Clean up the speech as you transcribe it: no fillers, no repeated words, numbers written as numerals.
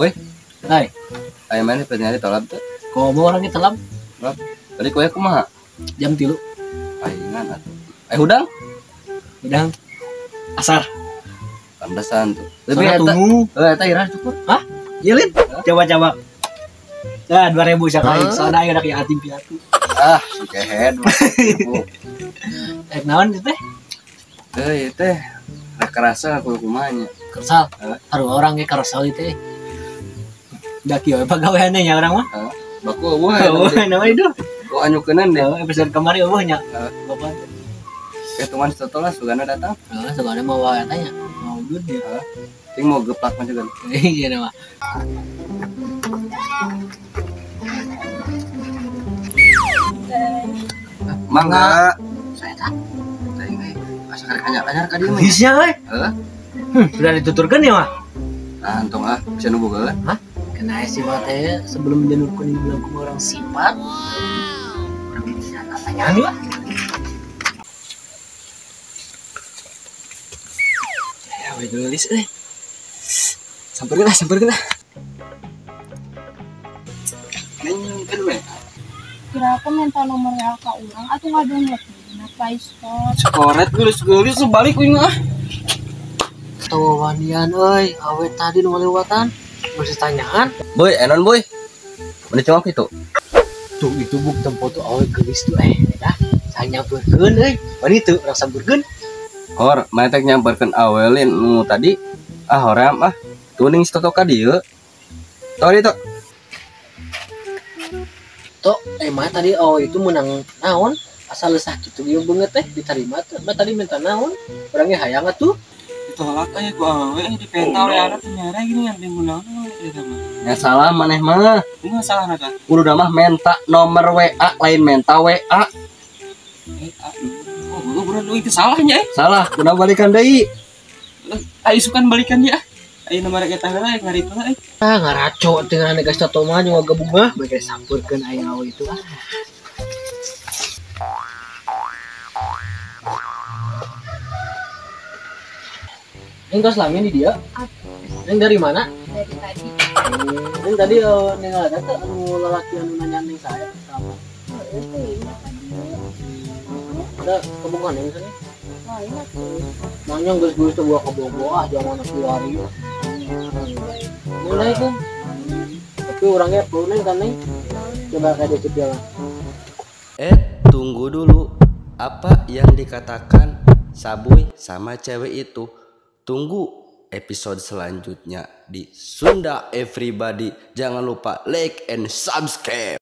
Woi. Hai. Aya mana pengen tolap tuh? Komo orangnya telap. Telap. Tadi kowe kumaha? Jam 3. Palingan atuh. Hudang? Hudang. Asar. Pantesan tuh. Lebih eta. Eta irah cukup. Hah? Yelin? Coba-coba. Nah, 2000 sakali. Soalnya aya rek yatim piatu. Ah, si kehed. Rek naon teh? Teh, teh. Rek kerasa aku kumaha nya. Kersal. Aduh orang ge kersal ieu teh. Da kieu pagaweanna nya urang mah. Heeh. Baku eueuh. Eueuh nama itu. Oh anyukeunnan deh. Episode kemarin eueuh nya. Bapak. Eh teman setelah sugana datang. Heeh, sugana mau wae tanya. Mau duit ya. Heeh. Ting mau geplak mah juga. Iya nama. Mangga. Saya tak. Teuing euy. Asa karek anyar-anyar ka dieu mah. Bisa euy. Heeh. Sudah dituturkeun ya mah. Ah, entong ah, bisa nu boga. Hah? Kena si mah teh sebelum janur kuning bilang kumaha orang sifat. Orang bisa tanyaan lah. Ya we geulis euy. Sampeurkeun ah, sampeurkeun ah. Neng kan we. Kira aku minta nomor WA ka urang atuh ngadownload dina Play Store. Coret geulis-geulis balik kuing ah. Tawa wanian euy, awe tadi nu ngalewatan. Masih tanyaan. Boy, enon boy. Mana cuma itu? Tuh itu buk tempo tuh awe geulis tuh dah. Saya nyamperkeun euy. Wani teu urang sampeurkeun. Hor, mana teh nyamperkeun awelin nu tadi. Ah hoream ah. Tuning si Toto ka dieu. Tori to. Tok, mah tadi awe itu menang naon? Asal lesah kitu ieu beungeut teh diterima teh. Mah tadi minta naon? Urangnya hayang atuh. Ditolak aja ku awewe dipenta oleh anak penjara gini yang bingung naon eta mah. Ya salah maneh mah. Kumaha salahna tah? Kudu mah menta nomor WA lain menta WA. Oh, gua bro itu salahnya eh. Salah, kudu balikan deui. Ayo sukan balikan dia ah. Ayo nomor eta heula ngaritu eh. Ah ngaraco teh ngaranna geus Toto mah jeung gabung mah bage sampeurkeun aing awe itu ah. Neng tos lami di dia. Neng dari mana? Dari tadi. Neng tadi neng ada tuh anu lalaki anu nanya neng saya sama. Heeh, teh tadi. Ada kebungan neng sana? Lain atuh. Nanya geus-geus teh gua kabogo ah jangan keluar ieu. Mulai kan. Tapi orangnya perlu neng kan neng. Coba kayak dia jalan. Tunggu dulu. Apa yang dikatakan Sabuy sama cewek itu? Tunggu episode selanjutnya di Sunda Everybody. Jangan lupa like and subscribe.